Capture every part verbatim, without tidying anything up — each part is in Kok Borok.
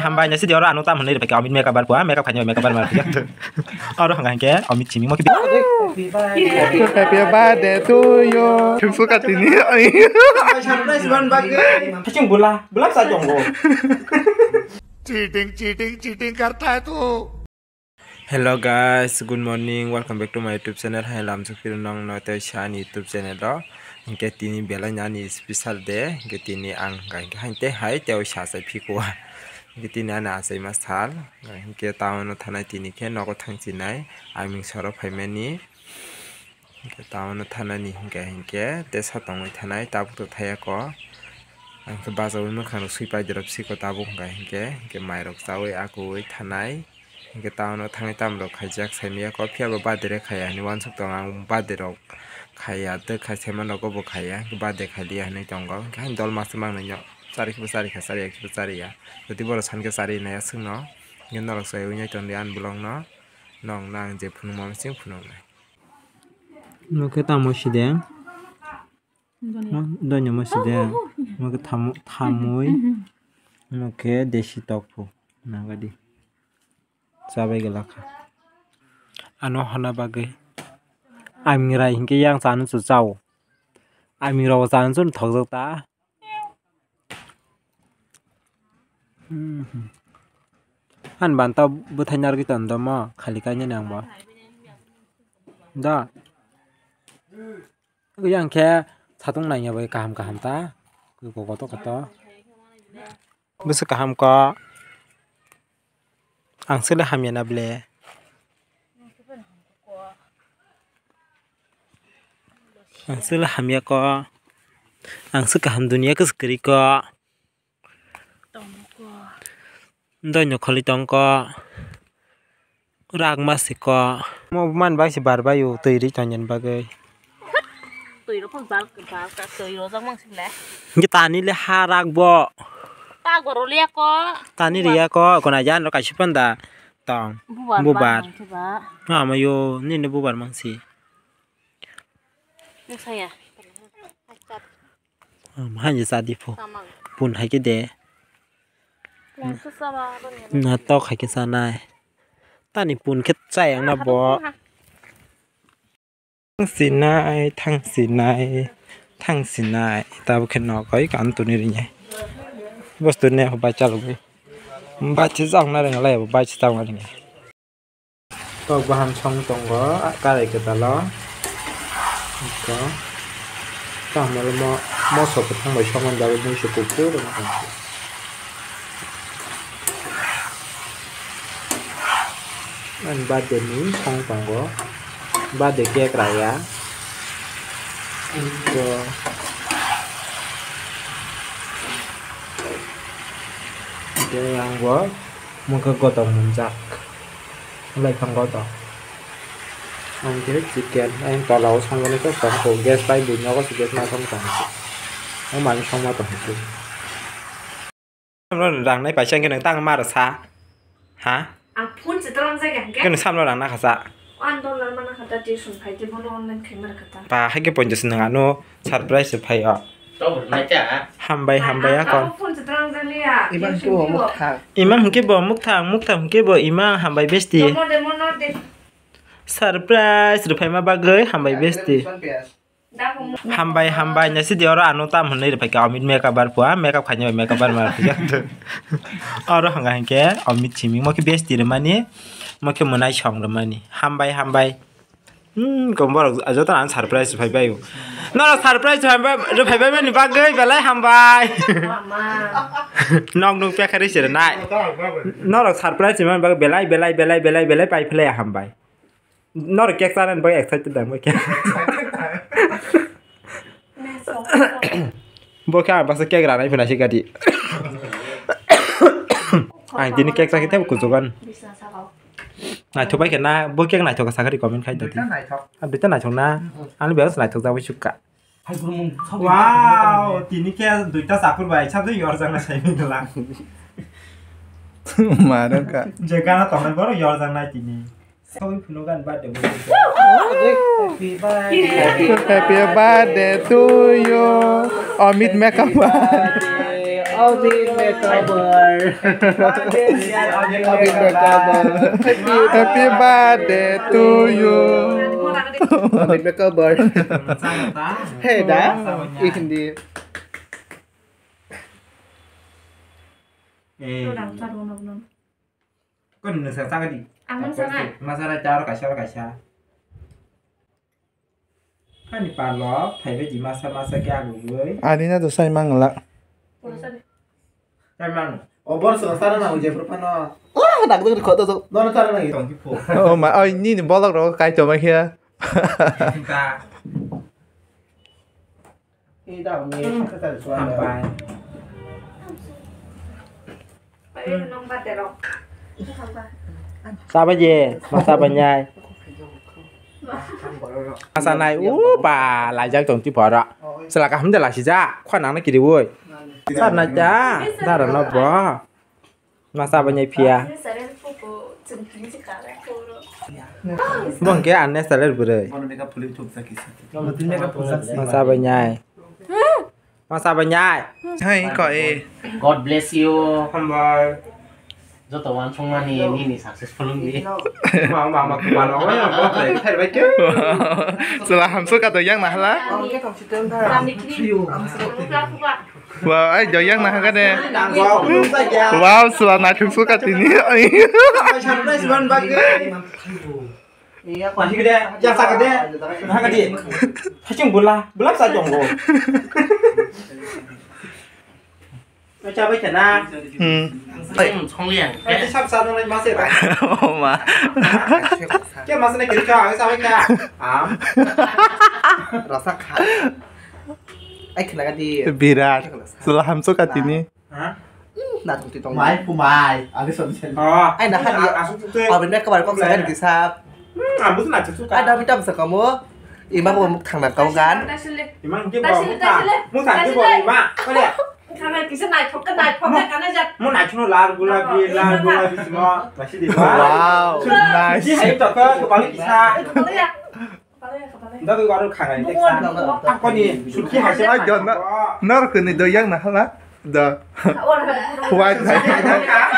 Hambai, nasi di oro ano tam hwnwi rwphaikha, Amit makeup bar pua, makeup khaina makeup bar mar pua. Oro hwnga hinkhe Amit simi mo ki. Happy birthday to you. Thungsu katini. Surprise ban bagwi. Thaching bula, bula sa tongo. Cheating, cheating, cheating karta hai tu. Hello guys, good morning, welcome back to my YouTube channel. Hai lamsok phiro nong no tei sa ani YouTube channel o. Hinkhe tini belai ni ani special day, hinkhe tini ang hinkhe hainte hai tei sa sai phikua. Hinkhe tini ani achaima sal, hinkhe town o thanai tini khe nogo thangchinai, aming soro phaimani. Hinkhe town o thanani hinkhe hinkhe tesa tongwi thanai tabuk to thayako. Ang khe bajaui mwkhang rok swi paidrop siko tabuk hwnka hinkhe, hinkhe mairok chaui akuui thanai. Hinkhe town o thangwi tamrok khaijak saimaya ko, phiya bo birthday rok khaiya hinwi uansuk tongo ang, birthday rok khaiya tei khai saimano bo khaiya, hinkhe birthday khailia hinwi tongo. Hinkhe haini dol masa mangnwi no chari khe bo chari kha, chari ya khe bo chari ya. Jodi borok san khe chari nai aswkno, hinkhe norok chaiwi nai tongdi ani vlog no, nokno ang je phunukma bising phunuknai. Nokhe tamo sideng. Donya mo sideng. Nokhe thamwi. Nokhe desi tokphu. Nagadi. Chabai gelakha. Ano hana bagwi. Aming rai hinkhe yang chanu chu chao. Aming rok chanu chu thokjak ta. An banta bwthai narwgwi tongo mo khali kainani ang bo. Da. Yang khe satung nangya bai kaham kaham ta. Kotor kotor. Bwswk kaham kok. Ang sele hamya na ble. Ang sele hamya kok. Ang se kaham dunia khe se kwrwi kok. Doi no kholi tong kok. Rak ma se kok. Mo man bai se bar bai o twi ri tong bagwi. Twi rok phano bal, bal ka twi rojak mang sile. Nge tani le ha rak bo. Tak bo roliya ko. Tani riya ko, kona jan ro kaisi panda tong. Bubar. Bubar. Mang khe ba. Ha ma yo, nini bubar mang si. Nung saya. Ang ma hanje sa di pho. Samang. Pun hai ke de. Pun su sama ro ni. Na tok hai ke sa nai. Tani pun khe chai ang na bo. Thang sinai, thang sinai, thang sinai. Tabuk khe nok oi kan tuni rinye. Bos tuni ne bai chalugwi. Bai se chakna ringa lai, bai se chakna ringa. Tok bahan song tongo, karai kwtalo. Iko. Tamo mo, moso kwthang bai songmani bagwi mui se kuphur wngkha. Ani birthday ni song tongo. Birthday cake raya. Ito. Ito yang bo mungkha gotong munjak. Lai phang gotong. Ang khe chicken, ang tola o songmani khe tong kho. Gas pai bui nogo se gas ma tong tong. O mani songma tong kho. Rang nai paisa hwnkhe nwng tang ma rw sa? Ha? Ang phone se twlang jai hwnkhe. Khe nwng samno rang nakha sa? Ang dollar ma nakha ta, tuition phai tei bono online khai ma rwkha ta. Ba, hai khe ponchash nwng ano surprise se phai o. Hambai, hambai, ang akon. Abo phone se twlang jai liya. Imang khe bo mukthang. Imang hwnkhe bo mukthang, mukthang hwnkhe bo imang hambai besti. Domo de, mono de. Surprise rwphaima bagwi hambai besti. Hambai, hambai, nasi di oro ano tam hwnwi rwphaikha, Amit makeup bar pua, makeup khaina bai makeup bar mar phuya. Oro hwnga hinkhe Amit simi mo khe besti rwmani, mo khe mwnai song rwmani. Hambai, hambai. Hmm, kom borok joto ano surprise rwphai bai. Norok surprise rwphai bai mani bagwi belai hambai. Nok nuk pekha rwi se rwnai. Norok surprise rwmani bagwi belai, belai, belai, belai, belai pai phlai hambai. Norok cake chanani bagwi excited da, bo khe. Bo khe ang baksa cake ranai phina se gadi. Ang tini cake chakhe tebo kuchugan. Naithok bai khe na, bo cake naithok kha sakha di comment khai da di. Duita naithok. Ah, duita naithok na? Ani bebak naithok jagwi sukha. Wow, tini khe duita chakur bai, sabjak yorjakna sai mangla. Mano ka. Je gana tongnai borok yorjaknai tini. Sawi phunukgo ani birthday. Happy birthday. Happy birthday to you. Amit makeup. Happy birthday to you. Happy birthday. Hey da, hindi. Eh. Kon nung sa sa di. Ang nung sa nai. Masa ra char kaisa kaisa. Ani parlok, phaibai di masa masa khe agugwi. Ani na to sai mangla. Sai mang. O bor so sara na uje pro pano. Oh, nak dong ko to. No no sara na. Tong ki po. Oh ma, oi ni ni bolok ro kai to ma khia. Ta. Hampai. Sabaje, masa banyai. Masa nai, u pa, laijak tong ti pora. Sela kaham de lasijak, khwa nang na kiri woi. Sar na ja, dara no bo. Masa banyai phiya. Bong ke anne saler bwrwi. Masa banyai. Masa banyai. Hai ko e. God bless you. Hambai. Joto wansukmani nini successful wngdi. Ma ma ma ma ma. Sela hamso ka to yang na hala. Wow, ai do yang na ha ka de. Wow, sela na thuk so ka tini. Iya, pasti gede, ya sakit deh. Nah, gede. Hacing bola, bola sa jonggo. Baca baca na. Hmm. Hmm, songlian. Nanti sab sab nang masih lah. Oh ma. Kya masih nak kiri kau, aku sama kya? Am. Rasa kha. Ai kena ka di. Birat. Sela hamso ka tini. Ha? Hmm, na thung ti tong. Mai pu mai. Ani son sen. Oh. Ai na ha di. Asuk tu. Abin na kabar kok sagan di sap. Hmm, abu tu na chu ka. Ai da mi tam sa kamu. Ima ko muk thang na kau gan. Ima ke bo muk thang. Muk thang ke bo ima. Kau dia. Kana kisa nai thok ka nai thok ka kana jat. Muk nai chuno lal gulabi, lal gulabi semua. Masih di. Wow, nice. Di hai to ka kepala kisa. Kepala ya. Nda ko aro khangai teksa. Akoni suki hai se. Ai do na. Nor kuni do yang na hala. Do. White hai.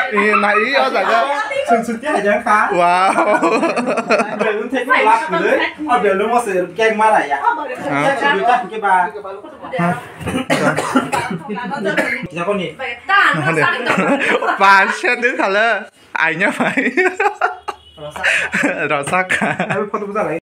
Ini na i o jaga. Sun suki hai jang kha. Wow. Belun thek ma lap kule. O belun mo se kek mara ya. Kek suki ta ke ba. Jakoni. Pasha de khala. Aina mai. Rasa kha. Abi photo bujalai.